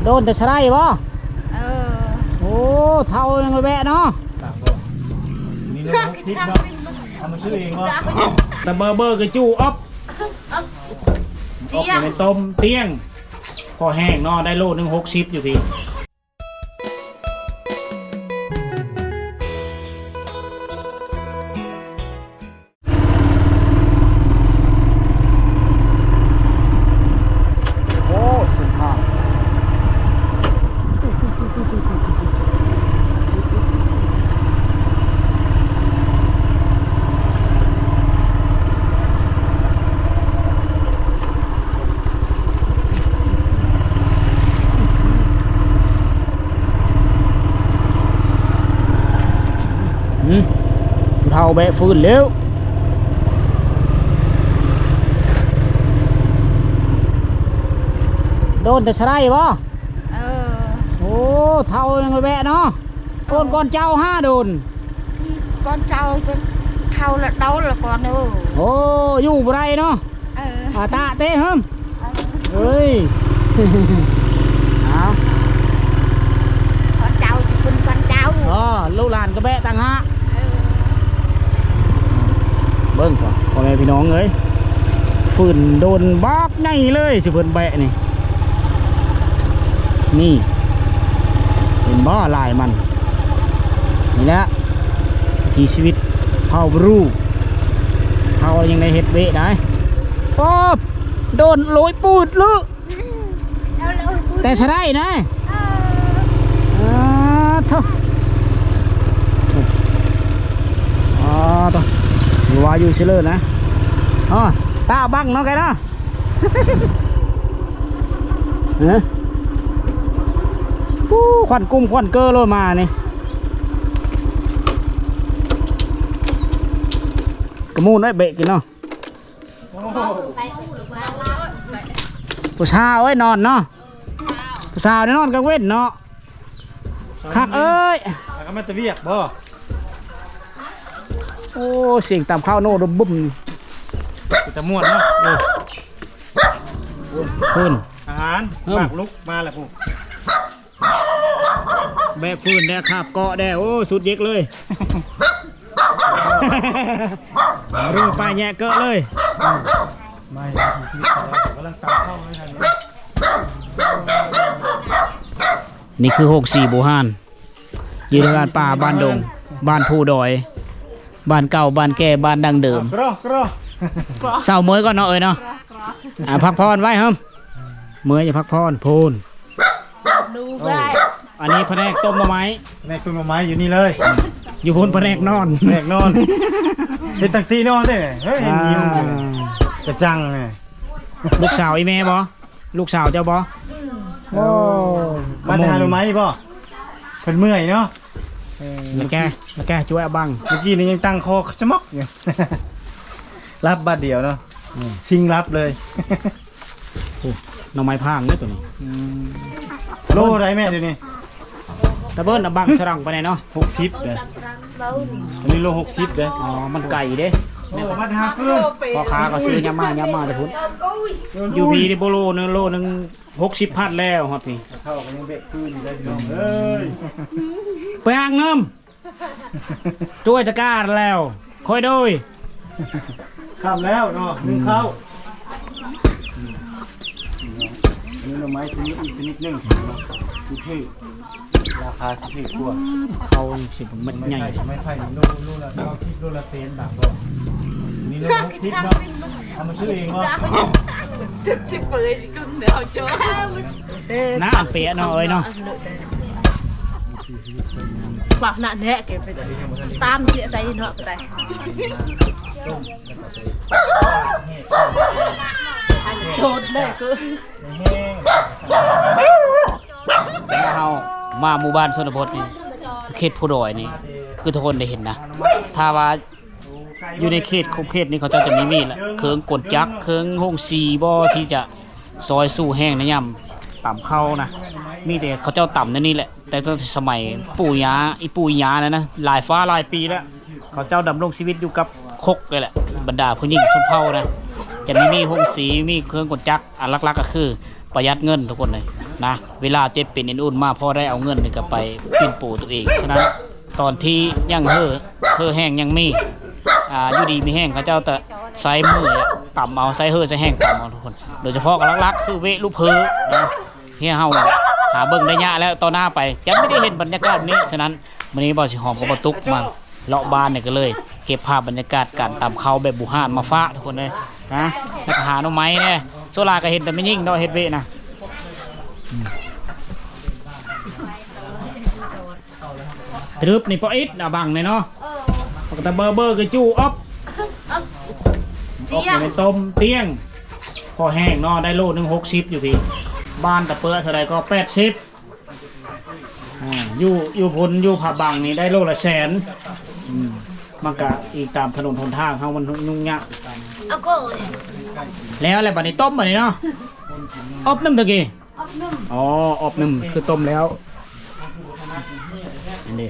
ໂດນແຕ່ສະໄລບໍ່? ເອີ ໂອ້ ເຖົ້າຍັງແວະເນາະ. ມີລົດຫົກສິບເນາະ ເອົາມາຊື້ເອງບໍ່? ແຕ່ເບີເບີກະຈູອອບ ອອບ ອອບ ເປັນຕົ້ມຕຽງ ພໍແຫ້ງເນາະ ໄດ້ໂລໜຶ່ງຫົກສິບຢູ່ພີ້. ໂອ້ ເສັ້ນທາງ ອືມ ຜູ້ເຖົ້າແບກຟືນແລ້ວ. ໂດນແຕ່ສະໄລບໍ່? ເອີ ໂອ້ ເຖົ້າຍັງແວະເນາະ. ໂອນກ່ອນເຈົ້າຫາໂດນ ກ່ອນເຈົ້າຈົນເຖົ້າລະໂດນລະກ່ອນເອີ. ໂອ້ ຢູ່ບໍ່ໄດ້ເນາະ. ເອີ ອາຕະເຕະເຮີ້ມ ເອີ ເອີຍ ເອົາ ກ່ອນເຈົ້າຢູ່ພຸ້ນກ່ອນເຈົ້າ. ອໍ ລູກຫຼານກໍແບະຕ່າງຫາກ. ເອີ ເບິ່ງກ່ອນ ພໍ່ແມ່ພີ່ນ້ອງເອີຍ ຟືນໂດນບັກໃຫຍ່ເລີຍ ຊິເພິ່ນແບະນີ້. ນີ້ ເຫັນບໍ່ ລາຍມັນ ນີ້ແຫຼະ ວິຖີຊີວິດເຜົ່າບຣູ ເຮົາຍັງໄດ້ເຮັດເວະໄດ້. ໂອ້ ໂດນໂລຍປູດເລີຍ ແຕ່ສະໄລນະ. ເອີ ເອີ ໂທ້ ອໍ ໂທ້ ວ່າຢູ່ຊິເລີນະ. ອໍ ຕາບັງເນາະ ແກເນາະ. ເອີ ປູ້ ຄວັນກຸ້ມຄວັນເກີໂລດມານີ້ ກະມູນໄວ້ເບະກິນເນາະ. ຜູ້ສາວເອີຍ ນອນເນາະ ຜູ້ສາວນີ້ນອນກາງເວັນເນາະ. ຄັກເອີຍ ແລ້ວກໍມາແຕ່ວຽກບໍ່? ໂອ້ ສຽງຕຳເຂົ້າໂນດະບຶ້ມ ເປັນຕາມ່ວນເນາະ. ເອີ ພຸ້ນ ອາຫານ ເອີ ໝາກລຸກມາແລ້ວພຸ້ນ. ແບກຟືນແດ່ ຄາບເກາະແດ່ ໂອ້ ສຸດເຢັກເລີຍ ລຸຍໄປແຍະເກີະເລີຍ. ນີ້ຄືໂຮງສີບູຮານ ຢູ່ເຮືອນປ່າບ້ານດົງ ບ້ານພູດອຍ ບ້ານເກົ່າ ບ້ານແກ່ ບ້ານດັ້ງເດີມ. ເຊົາເມີຍກ່ອນເນາະເອີຍເນາະ. ອ່າ ພັກຜ່ອນໄວ້ເຮີ້ມ ເມີຍຢ່າພັກຜ່ອນ ໂພນ ດູໄວ້. ອັນນີ້ພະແນກຕົ້ມໜໍ່ໄມ້ ພະແນກຕົ້ມໜໍ່ໄມ້ຢູ່ນີ້ເລີຍ ຢູ່ພຸ້ນພະແນກນອນ ພະແນກນອນ ເຮັດຕັ້ງຕີນອນເດ້. ເຮີ້ຍ ເຫັນຍິ້ມຢູ່ ອ່າ ກະຈັງນີ້ ລູກສາວອີ່ແມ່ບໍ່? ລູກສາວເຈົ້າບໍ່? ໂອ້ ມາແຕ່ຫາໜໍ່ໄມ້ບໍ່? ເພິ່ນເມື່ອຍເນາະ. ເອີ ລະແກ ລະແກ ຈວຍເອົາບັງ ເມື່ອກີ້ນີ້ຍັງຕັ້ງຄໍສະໝອກຢູ່ ຫຼັບບາດດຽວເນາະ. ອືມ ຊິງຫຼັບເລີຍ. ໂອ້ ໜໍ່ໄມ້ພາງເດ້ໂຕນີ້. ອືມ ໂລເທົ່າໃດແມ່ດຽວນີ້? ຕະເບິ່ນເອົາບັງສະລັງໄປແດ່ເນາະ. ຫົກສິບເດ້ ອັນນີ້ໂລຫົກສິບເດ້. ອໍ ມັນໄກເດ້. ໂອ້ ມັນຫາເກີນ ພໍ່ຄ້າກໍຊື້ຍາມມາ ຍາມມາແຕ່ພຸ້ນ. ຢູ່ພີ້ນີ້ບໍ່ໂລໜຶ່ງ ໂລໜຶ່ງຫົກສິບພັນແລ້ວ ຮອດພີ້. ເຂົ້າກໍຍັງແບກຄືນຢູ່ເດ້ພີ່ນ້ອງເອີຍ. ໄປຫາເງິນ ຈວຍຕະກາແລ້ວ ຄ່ອຍໂດຍ. ຄ່ຳແລ້ວເນາະ ອືມ ໜຶ່ງເຂົ້າ. ອືມ ອັນນີ້ໜໍ່ໄມ້ຊະນິດອີກຊະນິດໜຶ່ງເນາະ ຊິຖືກ ລາຄາຊິຖືກກວ່າ. ເຂົ້າຊິມັດໃຫຍ່ ໄມ້ໄຜ່ ໄມ້ໄຜ່ໂລ ໂລລະເກົ້າສິບ ໂລລະແສນບາດບໍ່? ນີ້ໂລຫົກສິບເນາະ ເອົາມາຊື້ເອງບໍ່? ເຈັດສິບເປີເຊັນເນາະ ເຈົ້າ ໜ້າອັນເປະເນາະເອີຍເນາະ. ປາກໜ້າແນະເກັບໄປ ຕາມເສຍໃສ່ເນາະ ໄປ ໂດດເລີຍຄື ເຮົາມາໝູ່ບ້ານຊົນນະບົດນີ້ ເຂດພູດອຍນີ້ ຄືທຸກຄົນໄດ້ເຫັນນະ ຖ້າວ່າ ຢູ່ໃນເຂດຂົງເຂດນີ້ ເຂົາເຈົ້າຈະມີມີດລະ ເຄື່ອງກົນຈັກ ເຄື່ອງໂຮງສີບໍ່ ທີ່ຈະຊອຍສູ້ແຫ້ງໃນຍາມຕຳເຂົ້ານະ ມີແຕ່ເຂົາເຈົ້າຕຳແນວນີ້ແຫຼະ. ແຕ່ຕັ້ງແຕ່ສະໄໝປູ່ຍ່າ ອີ່ປູ່ອີ່ຍ່ານັ້ນນະ ຫຼາຍຟ້າຫຼາຍປີແລ້ວ ເຂົາເຈົ້າດຳລົງຊີວິດຢູ່ກັບຄົກນີ້ແຫຼະ. ບັນດາຜູ້ຍິງຊົນເຜົ່ານະ ຈະມີມີດໂຮງສີ ມີເຄື່ອງກົນຈັກ ອັນຫຼັກໆກໍຄືປະຢັດເງິນທຸກຄົນເລີຍ. ນະ ເວລາເຈັບເປັນເອັນອຸ່ນມາ ພໍໄດ້ເອົາເງິນນີ້ກໍໄປປິ່ນປົວຕົວເອງ. ສະນັ້ນຕອນທີ່ຍັງເຫີ່ ເຫີ່ແຮງຍັງມີ ອ່າ ຢູ່ດີມີແຮງ ເຂົາເຈົ້າຈະໃຊ້ມືຕຳເອົາ ໃຊ້ເຫີໃຊ້ແຮງຕຳເອົາທຸກຄົນ. ໂດຍສະເພາະກໍຫຼັກໆຄືເວະລູກເຫີນະ ເຮົາຫາເບິ່ງໄດ້ຍາກແລ້ວ ຕໍ່ໜ້າໄປຈະໄມ່ໄດ້ເຫັນບັນຍາກາດແບບນີ້. ສະນັ້ນ ມື້ນີ້ບ່າວສີຫອມກັບບ່າວຕຸກມາເລາະບ້ານນີ້ ກໍເລີຍເກັບພາບບັນຍາກາດການຕຳເຂົ້າແບບບູຮານມາຝາກທຸກຄົນເລີຍນະ. ແລ້ວກໍຫາໜໍ່ໄມ້ແດ່ ສ່ວນຫຼາຍກໍເຫັນແຕ່ແມ່ຍິງເນາະເຮັດເວະນະ. ອືມ ຕະລຶບນີ້ພໍອິດນະ ບັງນີ້ເນາະ ເອີ ບັກຕະເບີເບີກະຈູອອບ ອອບ ອອບນີ້ແມ່ນຕົ້ມຕຽງ ພໍແຮງເນາະ ໄດ້ໂລໜຶ່ງຫົກສິບຢູ່ພີ້. ບ້ານຕະເປືອເທົ່າໃດກໍແປດສິບ. ອ່າ ຢູ່ ຢູ່ພຸ້ນ ຢູ່ຜາບັງນີ້ໄດ້ໂລລະແສນ. ອືມ ມັນກະອີງຕາມຖະໜົນຫົນທາງເຮົາ ມັນຫຍຸ້ງຍາກ. ເອົາໂກ ແລ້ວແຫຼະ ບາດນີ້ຕົ້ມບາດນີ້ເນາະ ອົບນຳຕະກີ້ ອໍ ອົບນຳ ຄືຕົ້ມແລ້ວ. ອັນນີ້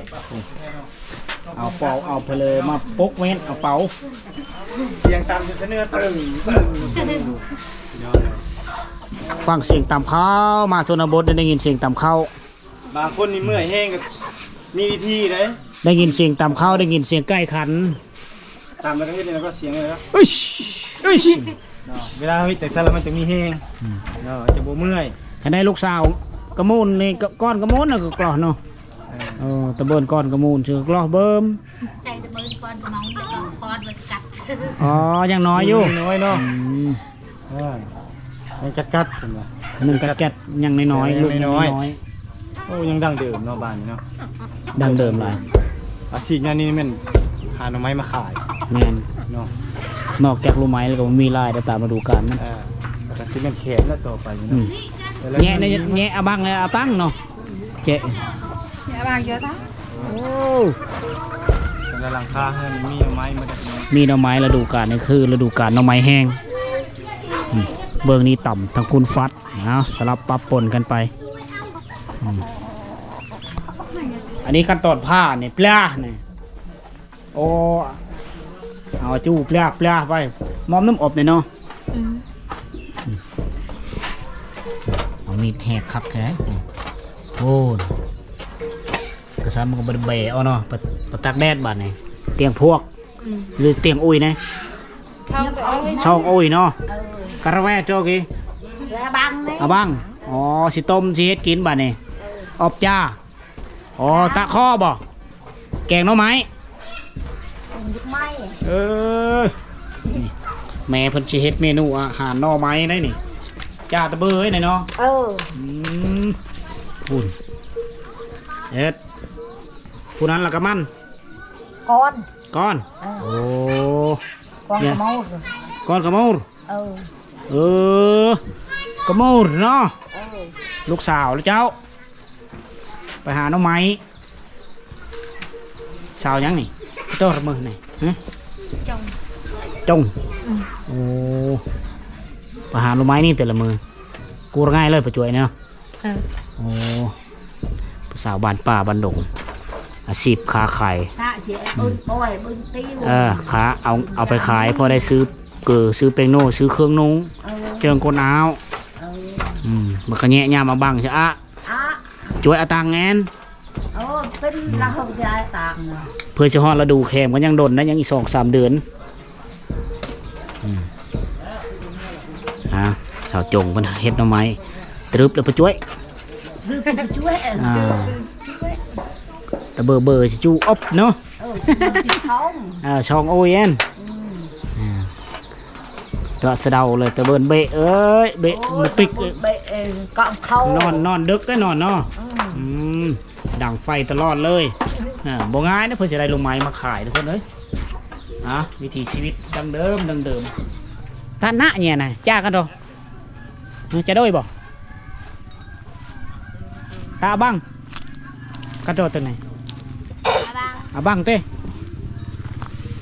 ເອົາເປົາ ເອົາເພີມາປົກແມ່ນ ເອົາເປົາ ສຽງຕຳຈົນສະເໜືອຕຶງ ຟັງສຽງຕຳເຂົ້າ ມາຊົນນະບົດໄດ້ຍິນສຽງຕຳເຂົ້າ. ບາງຄົນນີ້ເມື່ອຍແຮງກໍມີວິທີເດ້ ໄດ້ຍິນສຽງຕຳເຂົ້າ ໄດ້ຍິນສຽງໄກ່ຂັນ ຕຳແລ້ວກໍເຮັດແນວກໍສຽງເລີຍເນາະ ອຶຊ ອຶຊ ເນາະ. ເວລາເຮັດຈັ່ງຊັ້ນແລ້ວມັນຈະມີແຮງ ອືມ ເນາະ ຈະບໍ່ເມື່ອຍ. ຄັນໄດ້ລູກສາວກະມູນນີ້ ກະ ກ້ອນກະມູນນະ ກະກລໍເນາະ. ເອີ ເອີ ຕະເບີນກ້ອນກະມູນ ຊື່ກະກລໍເບິ່ມ ໃສ່ຕະເບີນກ້ອນກະເມົາ ແລ້ວກໍປ້ອນມັນກັດ. ອໍ ຍັງນ້ອຍຢູ່ ຍັງນ້ອຍເນາະ ອືມ. ເອີ ມັນກັດໆ ເພິ່ນວ່າ ມັນກັດໆ ຍັງນ້ອຍໆ ລູກຍັງນ້ອຍ. ໂອ້ ຍັງດັ້ງເດີມເນາະ ບ້ານນີ້ເນາະ ດັ້ງເດີມຫຼາຍ. ອາຊີບຍາມນີ້ແມ່ນຫາໜໍ່ໄມ້ມາຂາຍ ແມ່ນເນາະ ນອກຈາກໜໍ່ໄມ້ແລ້ວກໍບໍ່ມີລາຍໄດ້ຕາມລະດູການມັນ. ເອີ ແລ້ວກໍຊິແມ່ນແຂກແລ້ວຕໍ່ໄປນີ້ເນາະ ອືມ ແຍະໃນ ແຍະເອົາບັງ ເອົາຕັງເນາະ ແຈະ ແຍະບັງເຈົ້າ ໂອ້ ແຕ່ລະຫຼັງຄາເຮືອນມີໜໍ່ໄມ້ໝົດເນາະ ມີໜໍ່ໄມ້ລະດູການນີ້ຄືລະດູການໜໍ່ໄມ້ແຮງ. ອືມ ເບິ່ງນີ້ຕຳທັງຄູນຟັດ ເອົາ ສະຫຼັບປັບປົນກັນໄປ. ອືມ ອັນນີ້ຂັ້ນຕອນຜ່ານີ້ ປານີ້ ໂອ້ ເອົາຈູປາ ປາໄວ້ ມອມນ້ຳອົບນີ້ເນາະ. ອືມ ເອົາມີດແຫກຄັກແທ້. ໂອ້ ກະຊຳມັນກໍບໍ່ໄດ້ແບເອົາເນາະ ໄປ ໄປຕາກແດດບາດນີ້. ຕຽງພວກ ອືມ ຫຼືຕຽງອຸ້ຍນະ ຊ່ອງອຸ້ຍ ຊ່ອງອຸ້ຍເນາະ. ເອີ ກະລະແວໂຈກີ ອາບັງນີ້ ອາບັງ. ອໍ ຊິຕົ້ມ ຊິເຮັດກິນບາດນີ້. ເອີ ອອບຈ້າ ອໍ ຕາຄໍບໍ່ ແກງໜໍ່ໄມ້ ແກງໜໍ່ໄມ້. ເອີ ນີ້ ແມ່ເພິ່ນຊິເຮັດເມນູອາຫານໜໍ່ໄມ້ໄດ໋ນີ້ ຈ້າຕະເບີເອີຍເນາະ. ເອີ ອືມ ພຸ້ນ ເຮັດ ຜູ້ນັ້ນລະກະມັນ ກ້ອນ ກ້ອນ. ເອີ ໂອ້ ກ້ອນກະໂມດ ກ້ອນກະໂມດ. ເອີ ເອີ ກະໂມດເນາະ. ເອີ ລູກສາວລະເຈົ້າ ໄປຫາໜໍ່ໄມ້. ສາວຫຍັງນີ້ ໂຕລະມື້ນີ້ ຮະ ຈົ່ງ ຈົ່ງ. ອືມ ໂອ້ ໄປຫາໜໍ່ໄມ້ນີ້ແຕ່ລະມື້ ກູດງ່າຍເລີຍປະຈວຍເນາະ. ເອີ ໂອ້ ຜູ້ສາວບ້ານປ່າບ້ານດົງ ອາຊີບຄ້າຂາຍ. ອືມ ເອີ ຄ້າ ເອົາ ເອົາໄປຂາຍ ພໍໄດ້ຊື້ເກີ ຊື້ແປ້ງໂນ ຊື້ເຄື່ອງນຸ່ງ ເຈີງກົ້ນອາວ. ເອີ ອືມ ມັນກະແຍະຍາມເອົາບັງຊະອະ ອະ ຈວຍເອົາຕັງແອນ. ໂອ້ ເປັນລາວຈະເອົາຕັງ ເພື່ອຊິຮອດລະດູແຄມກໍຍັງດົນນະ ຍັງອີກສອງສາມເດືອນ. ອືມ ອ່າ ສາວຈົງເພິ່ນເຮັດໜໍ່ໄມ້ ຕະລຶບແລ້ວປະຈວຍ ຕະເບີເບີຊິຈູອອບເນາະ. ເອີ ຊ່ອງ ເອີ ຊ່ອງໂອເອັນ. ອືມ ອ່າ ຕະສະເດົາເລີຍ ຕະເບີນເບະເອີຍ ເບະ ໂອ້ຍ ມາປິກ ເບະເອງກະເຂົ້າ ນອນ ນອນດຶກໄດ໋ນອນເນາະ. ອືມ ອືມ ດັງໄຟຕະຫຼອດເລີຍ. ອ່າ ບໍ່ງ່າຍນະ ເພິ່ນຊິໄດ້ໜໍ່ໄມ້ມາຂາຍທຸກຄົນເອີຍ. ອ່າ ວິຖີຊີວິດດັ້ງເດີມ ດັ້ງເດີມ. ຕານະເນຍນະ ຈາກກັນໂດ ຈະໂດຍບໍ່? ຕາອາບັງ ກະໂດດຕົວໃດ? ອາບັງ ອາບັງເຕ.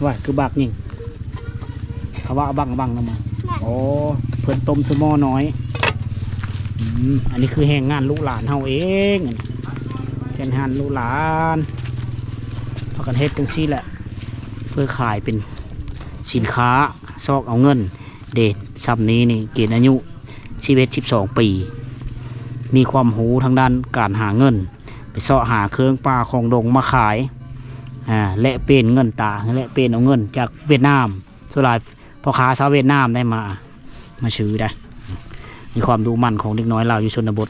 ວ່າ ຄືບາກຍິງ ເຂົາວ່າອາບັງ ອາບັງນຳ. ໂອ້ ເພິ່ນຕົ້ມສະໝໍ້ນ້ອຍ. ອືມ ອັນນີ້ຄືແຮງງານລູກຫຼານເຮົາເອງ ອັນນີ້ແຮງງານລູກຫຼານ ພາກັນເຮັດຈັ່ງຊີ້ແຫຼະ ເພື່ອຂາຍເປັນສິນຄ້າ ຊອກເອົາເງິນເດ. ຊ່ຳນີ້ນີ້ເກນອາຍຸສິບເອັດ ສິບສອງປີ. ມີຄວາມຮູ້ທາງດ້ານການຫາເງິນ ໄປເຊາະຫາເຄື່ອງປ່າຂອງດົງມາຂາຍ ອາ ແລກປ່ຽນເງິນຕາ ແລກປ່ຽນເອົາເງິນຈາກຫວຽດນາມ. ສ່ວນຫຼາຍພໍ່ຄ້າຊາວຫວຽດນາມໄດ້ມາ ມາຊື້ໄດ້. ມີຄວາມດຸໝັ່ນຂອງເດັກນ້ອຍລາວຢູ່ຊົນນະບົດ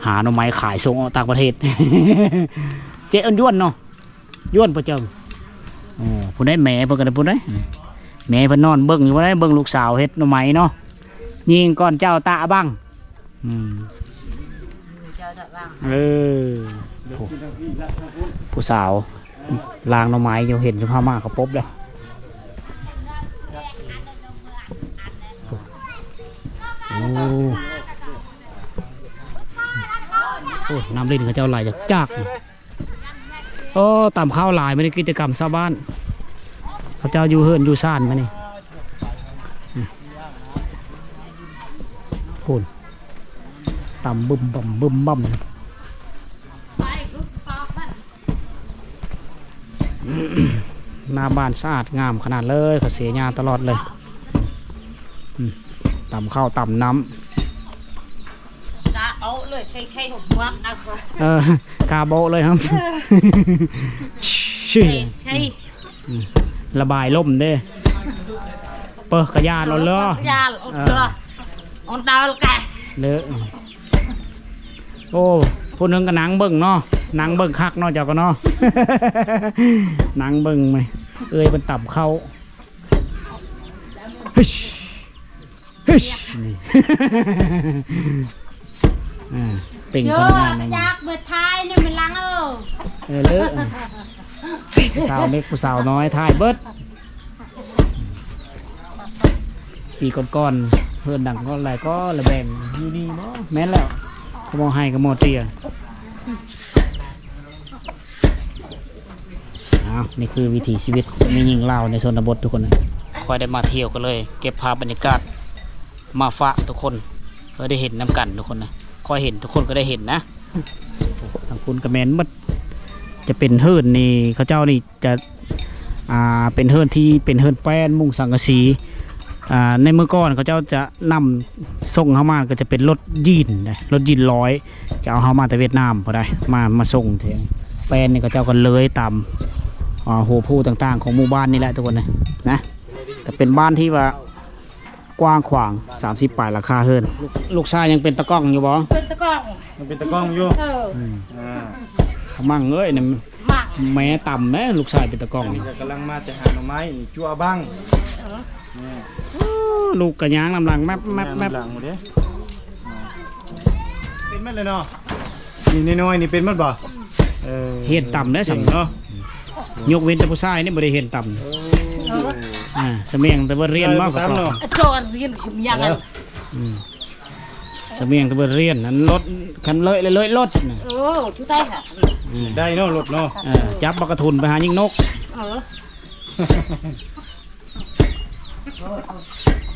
ຫາໜໍ່ໄມ້ຂາຍສົ່ງອອກຕ່າງປະເທດ. ເຈເອີ້ນຢວນເນາະ ຢວນປະເຈີ. ໂອ້ ຜູ້ໃດແມ່ເພິ່ນກໍໄດ້ຜູ້ໃດ ແມ່ເພິ່ນນອນເບິ່ງຢູ່ ຜູ້ໃດເບິ່ງລູກສາວເຮັດໜໍ່ໄມ້ເນາະ. ຍິງກ່ອນເຈົ້າຕະບັງ. ອືມ ເອີ ຜູ້ ຜູ້ສາວລ້າງໜໍ່ໄມ້ຢູ່ ເຫັນສຸພາບມາກະປົບແລ້ວ. ໂອ້ ໂອ້ ນ້ຳຫຼິ້ນເຂົາເຈົ້າໄຫຼຈາກໆ. ໂອ້ ຕຳເຂົ້າຫຼາຍມື້ນີ້ ກິດຈະກຳຊາວບ້ານ ເຂົາເຈົ້າຢູ່ເຮືອນຢູ່ຊານມື້ນີ້. ອືມ ພຸ້ນ ຕຳບຶມບຳບຶມບຳ. ໜ້າບ້ານສະອາດງາມຂະໜາດເລີຍ ເຂົາເສຍຫຍ້າຕະຫຼອດເລີຍ. ອືມ ຕຳເຂົ້າຕຳນ້ຳ ກະເອົາເລີຍ ໃສ່ ໃສ່ຫົວມັນນະ. ເອີ ກະເບົາະເລີຍ ເອີ ໃສ່ ໃສ່ ອືມ ລະບາຍລົມເດ້. ເປີກະຍານເອົາເລີຍ ກະຍານເອົາເລີຍ ເອີ ອອນດາວກະເລີຍ. ໂອ້ ຜູ້ໜຶ່ງກໍນັ່ງເບິ່ງເນາະ ນັ່ງເບິ່ງຄັກເນາະ ເຈົ້າກໍເນາະ ນັ່ງເບິ່ງແມ່ ເອື້ອຍເພິ່ນຕຳເຂົ້າ. ຮຶຊ ຮຶຊ ນີ້ ອ່າ ເປັນພະນັກງານໃໝ່ ຢາກເບີດທ້າຍນີ້ມັນລັງເອີ ເອີ ເລີ ຜູ້ສາວເລັກຜູ້ສາວນ້ອຍຖ່າຍເບິດ. ປີກ່ອນໆ ເຮືອນຫຼັງກໍຫຼາຍກໍລະແບ່ງຢູ່ນີ້ບໍ່? ແມ່ນແລ້ວ ຂະໝໍໄຮ່ຂະໝໍເຕ້ຍ. ອ້າວ ນີ້ຄືວິຖີຊີວິດແມ່ຍິງລາວໃນຊົນນະບົດທຸກຄົນ. ຂ້ອຍໄດ້ມາທ່ຽວກໍເລີຍເກັບພາບບັນຍາກາດມາຝາກທຸກຄົນ ເພື່ອໄດ້ເຫັນນຳກັນທຸກຄົນນະ. ຂ້ອຍເຫັນ ທຸກຄົນກໍໄດ້ເຫັນນະ. ທາງພຸ້ນກໍແມ່ນໝົດ ຈະເປັນເຮືອນນີ້ ເຂົາເຈົ້ານີ້ຈະ ອ່າ ເປັນເຮືອນທີ່ເປັນເຮືອນແປ້ນ ມຸງສັງກະສີ. ອ່າ ໃນເມື່ອກ່ອນເຂົາເຈົ້າຈະນຳສົ່ງເຮົາມາ ກໍຈະເປັນລົດຢີນນະ ລົດຢີນລອຍ ຈະເອົາເຮົາມາແຕ່ຫວຽດນາມພຸ້ນໃດ໋ ມາ ມາສົ່ງ. ແຕ່ແປ້ນນີ້ເຂົາເຈົ້າກໍເລີຍຕາມ ອ່າ ຫົວຜູ້ຕ່າງໆຂອງໝູ່ບ້ານນີ້ແຫຼະທຸກຄົນນະ ນະ. ກໍເປັນບ້ານທີ່ວ່າ ກວ້າງຂວາງ ສາມສິບປາຍຫຼັງຄາເຮືອນ. ລູກ ລູກຊາຍຍັງເປັນຕາກ້ອງຢູ່ບໍ່? ເປັນຕາກ້ອງ ຍັງເປັນຕາກ້ອງຢູ່. ເອີ ອືມ ອ່າ ຂະມັງເອີຍ ນີ້ ໝາກ ແມ່ຕຳແມ້ ລູກຊາຍເປັນຕາກ້ອງ. ອັນນີ້ກໍກຳລັງມາແຕ່ຫາໜໍ່ໄມ້ ນີ້ ຈົວບັງ. ເອີ ນີ້ ໂອ້ ລູກກໍຍ່າງນຳຫຼັງແມັບໆໆ. ຍ່າງນຳຫຼັງເດ້. ເປັນໝົດເລີຍເນາະ ນີ້ນ້ອຍໆນີ້ເປັນໝົດບໍ່? ເອີ ຮຽນຕຳໄດ້ຊັ້ນເນາະ ຍົກເວັ້ນແຕ່ຜູ້ຊາຍນີ້ບໍ່ໄດ້ຮຽນຕຳ. ເອີ ອ່າ ສະໝຽງແຕ່ບົດຮຽນບໍ່? ສະໝຽງແຕ່ບົດຮຽນ ອັນລົດ ຄັນເລີຍ ເລີຍລົດນະ. ເອີ ໄດ້ເນາະລົດເນາະ. ເອີ ຈັບບັກກະທຸນໄປຫາຍິງນົກ. ເອີ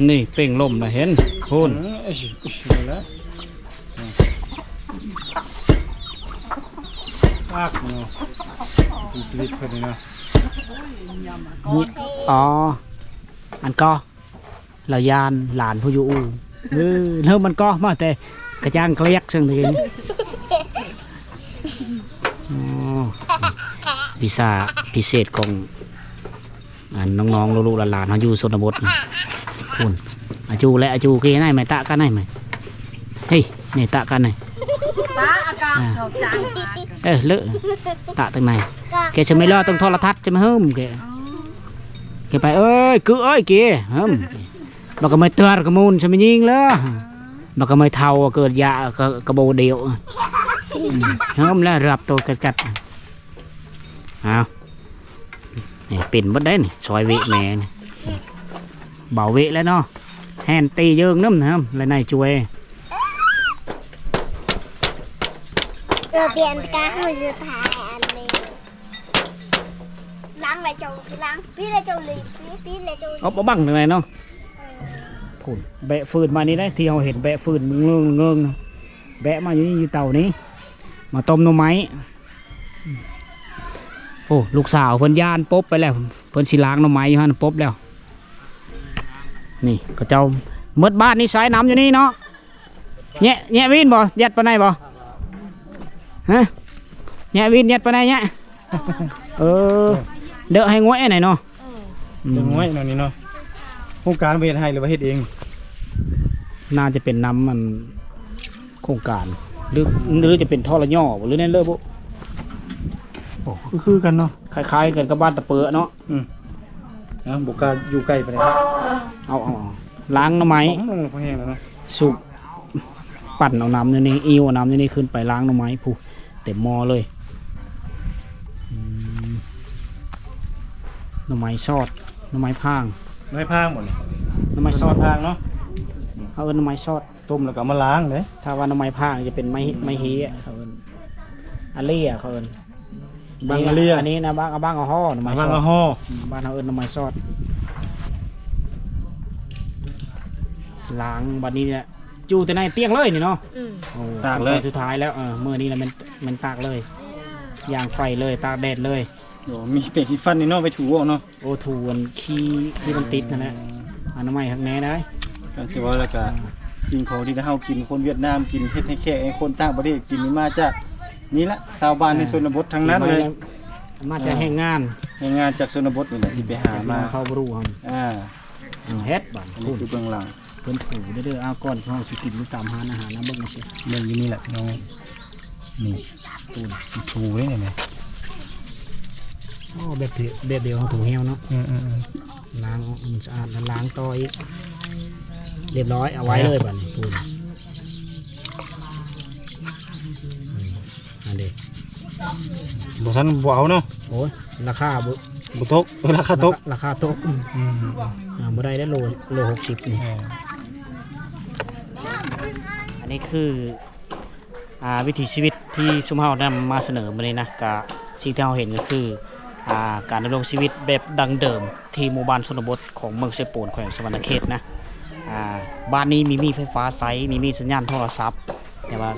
ນີ້ເປັ່ງລົມນະ ເຫັນພຸ້ນ. ເອີ ເອີ ເອີ ອັກເນາະ ຊີວິດເພິ່ນນີ້ເນາະ. ອໍ ອັນກໍ ລາວຢ້ານຫຼານຜູ້ຢູ່ອູ່. ເອີ ເລີ່ມມັນກໍມາແຕ່ກະຈ້າງກະແລກເຊິ່ງນີ້. ອໍ ວິຊາພິເສດຂອງ ອັນນ້ອງໆ ລູກໆ ຫຼານໆ ເຮົາຢູ່ຊົນນະບົດພຸ້ນ. ອາຈູແລະ ອາຈູເກໄນ ແມ່ຕະກັນໄນ ແມ່ ເຮີ້ຍ ແມ່ຕະກັນໄນ ຕະອາກາດ ອ່າ ເຂົ້າໃຈ. ເອີ ເລີ ຕະຕັງໃນ ເກຈະໄມ່ລໍຕ້ອງໂທລະທັດຈະມາເຮີ້ມເກ. ເກໄປເອີຍ ກຶເອີຍ ເກ ເຮີ້ມ ບັກກະໄມ້ເຕີກະມູນຊະແມ່ຍິງເລີ ບັກກະໄມ້ເຖົ້າເກີດຢາກະ ກະໂບດຽວ ເຮີ້ມແລ້ວ ຮັບໂຕກັດໆ. ອ້າວ ນີ້ເປັນເບິດໄດ໋ນີ້ ຊອຍເວະແມ່ນີ້ ເບົາເວະແລ້ວເນາະ ແຮ່ນຕີເຢິງນຳນະ ລະນາຍຈວຍ. ເອີ ປ່ຽນກາເຮົາຈະຖ່າຍອັນນີ້ ລ້າງແລ້ວເຈົ້າ ລ້າງ ປີແລ້ວເຈົ້າລີ ປີແລ້ວເຈົ້າ ເອົາ ບໍ່ບັງທາງໃດເນາະ. ເອີ ພຸ້ນ ແບະຟືນມານີ້ໄດ໋ ທີ່ເຮົາເຫັນແບະຟືນເງິງໆນະ ແບະມາຢູ່ນີ້ ຢູ່ເຕົານີ້ ມາຕົ້ມໜໍ່ໄມ້. ໂອ້ ລູກສາວເພິ່ນຢ້ານປົບໄປແລ້ວ ເພິ່ນຊິລ້າງໜໍ່ໄມ້ຢູ່ຫັ້ນປົບແລ້ວ. ນີ້ເຂົາເຈົ້າໝົດບ້ານນີ້ໃຊ້ນ້ຳຢູ່ນີ້ເນາະ. ແຍະ ແຍະວິນບໍ່? ຍັດປານໃດບໍ່? ຮະ? ແຍະວິນ ຍັດປານໃດແຍະ? ເອີ ເດີະໃຫ້ງວຍອັນໃດເນາະ? ເດີະງວຍແນວນີ້ເນາະ. ໂຄງການເຮັດໃຫ້ ຫຼືວ່າເຮັດເອງ? ໜ້າຈະເປັນນຳມັນ ໂຄງການ ຫຼື ຫຼືຈະເປັນທໍລະຍໍບໍ່ ຫຼືແນວເລີບໍ່? ໂອ້ ຄື ຄືກັນເນາະ ຄ້າຍໆກັນກັບບ້ານຕະເປີເນາະ. ອືມ ນະ ບໍ່ກ້າຢູ່ໃກ້ປານໃດ. ເອົາ ເອົາ ເອົາ ລ້າງໜໍ່ໄມ້ ຂອງມັນບໍ່ແຮງແລ້ວເນາະ. ສຸກ ປັ່ນເອົານ້ຳຢູ່ນີ້ ອີ່ວເອົານ້ຳຢູ່ນີ້ ຂຶ້ນໄປລ້າງໜໍ່ໄມ້ພຸ້ນ ເຕັມໝໍ້ເລີຍ. ອືມ ໜໍ່ໄມ້ຊອດ ໜໍ່ໄມ້ພາງ. ໜໍ່ໄມ້ພາງບໍ່ນີ້? ໜໍ່ໄມ້ຊອດ ໜໍ່ໄມ້ພາງເນາະ. ເຮົາເອີ້ນໜໍ່ໄມ້ຊອດ. ຕົ້ມແລ້ວກໍເອົາມາລ້າງເດ້. ຖ້າວ່າໜໍ່ໄມ້ພາງຈະເປັນໄມ້ ໄມ້ເຮຍ ເຂົາເອີ້ນ ອາເລຍ ເຂົາເອີ້ນ ບັງອາເລຍ. ອັນນີ້ນະ ບັງ ບັງອາຫໍ ໜໍ່ໄມ້ຊອດ ບັງອາຫໍ. ອືມ ບ້ານເຮົາເອີ້ນໜໍ່ໄມ້ຊອດ. ລ້າງ ບັດນີ້ແຫຼະ ຈູ່ແຕ່ໃນຕຽງເລີຍນີ້ເນາະ. ອືມ ໂອ້ ຕາກເລີຍ ຂັ້ນຕອນສຸດທ້າຍແລ້ວ. ເອີ ມື້ນີ້ລະແມ່ນ ແມ່ນຕາກເລີຍ ຢ່າງໄຟເລີຍ ຕາກແດດເລີຍ. ໂອ້ ມີແປງສີຟັນນີ້ເນາະ ໄປຖູອອກເນາະ. ໂອ້ ຖູອັນຂີ້ທີ່ມັນຕິດຫັ້ນແຫຼະ. ອະນາໄມຄັກແນ່ໄດ໋. ຄັນຊິເວົ້າແລ້ວກະ ອ່າ ສິ່ງຂອງທີ່ເຮົາກິນ ຄົນຫວຽດນາມກິນ ເຮັດໃຫ້ແຂກ ໃຫ້ຄົນຕ່າງປະເທດກິນນີ້ ມາຈາກນີ້ລະ ຊາວບ້ານໃນ ອ່າ ຊົນນະບົດທັງນັ້ນເລີຍ. ມາຈາກ ອ່າ ແຮງງານ ແຮງງານຈາກຊົນນະບົດນີ້ແຫຼະ ອືມ ທີ່ໄປຫາມາ ເຜົ່າບຣູເຮົາ. ອ່າ ເຮັດບາດ ອັນນີ້ຄືເບື້ອງຫຼັງ ເພິ່ນຖູເດີ້. ເອົາ ກ່ອນເຮົາຊິກິນຢູ່ຕາມຮ້ານອາຫານນະ ເບິ່ງຊິ ເບິ່ງຢູ່ນີ້ແຫຼະພີ່ນ້ອງ. ນີ້ ຖູເດ້ນີ້. ໂອ້ ແບບ ແບບດຽວເຮົາຖູແຫ້ວເນາະ. ເອີໆ ລ້າງອອກໃຫ້ມັນສະອາດ ແລ້ວລ້າງຕໍ່ອີກ. ລຽບຮ້ອຍ ເອົາໄວ້ເລີຍບາດນີ້. ພຸ້ນ ອືມ ອັນນີ້ ບໍ່ທັນ ບໍ່ເອົາເນາະ. ໂອ້ຍ ລາຄາບໍ່ ບໍ່ຕົກ ລາຄາຕົກ ລາຄາ ລາຄາຕົກ. ອືມ ອ່າ ບໍ່ໄດ້ເດ້ ໂລ ໂລຫົກສິບນີ້. ເອີ ອັນນີ້ຄື ອ່າ ວິຖີຊີວິດທີ່ຊຸມເຮົານຳມາສະເໜີມື້ນີ້ນະ ກະສິ່ງທີ່ເຮົາເຫັນກໍຄື ອ່າ ການດຳລົງຊີວິດແບບດັ້ງເດີມທີ່ໝູ່ບ້ານຊົນນະບົດຂອງເມືອງເຊໂປນ ແຂວງສະຫວັນນະເຂດນະ. ອ່າ ບ້ານນີ້ມີມີໄຟຟ້າໃຊ້ ມີມີສັນຍານໂທລະສັບ ແຕ່ວ່າ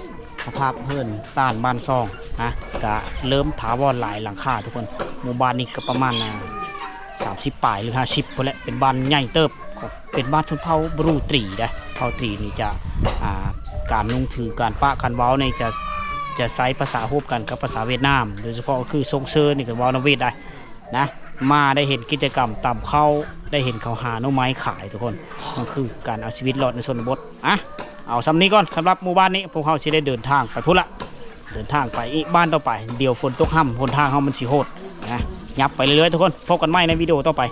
ສະພາບເຮືອນຊານບ້ານຊ່ອງນະ ກະເລີ່ມຖາວອນຫຼາຍຫຼັງຄາທຸກຄົນ. ໝູ່ບ້ານນີ້ກໍປະມານ ອ່າ ສາມສິບປາຍ ຫຼື ຫ້າສິບພຸ້ນແຫຼະ ເປັນບ້ານໃຫຍ່ເຕີບ ເປັນບ້ານຊົນເຜົ່າບຣູຕີເດ້. ເຜົ່າຕີນີ້ຈະ ອ່າ ການນຸ່ງຖື ການປະການເວົ້ານີ້ຈະ ຈະໃຊ້ພາສາຮ່ວມກັນກັບພາສາຫວຽດນາມ ໂດຍສະເພາະກໍຄືຊົງເຊີນີ້ກໍເວົ້ານຳຫວຽດໄດ້ນະ. ມາໄດ້ເຫັນກິດຈະກຳຕຳເຂົ້າ ໄດ້ເຫັນເຂົາຫາໜໍ່ໄມ້ຂາຍທຸກຄົນ. ມັນຄືການເອົາຊີວິດລອດໃນຊົນນະບົດ. ອ່ະ ເອົາສ່ຳນີ້ກ່ອນ ສຳລັບໝູ່ບ້ານນີ້ ພວກເຮົາຊິໄດ້ເດີນທາງໄປພຸ້ນລະ ເດີນທາງໄປອີກບ້ານຕໍ່ໄປ. ດຽວຝົນຕົກຮຳ ຫົນທາງເຮົາມັນຊິໂຫດນະ. ຫຍັບໄປເລື້ອຍໆທຸກຄົນ ພົບກັນໃໝ່ໃນວິດີໂອຕໍ່ໄປ.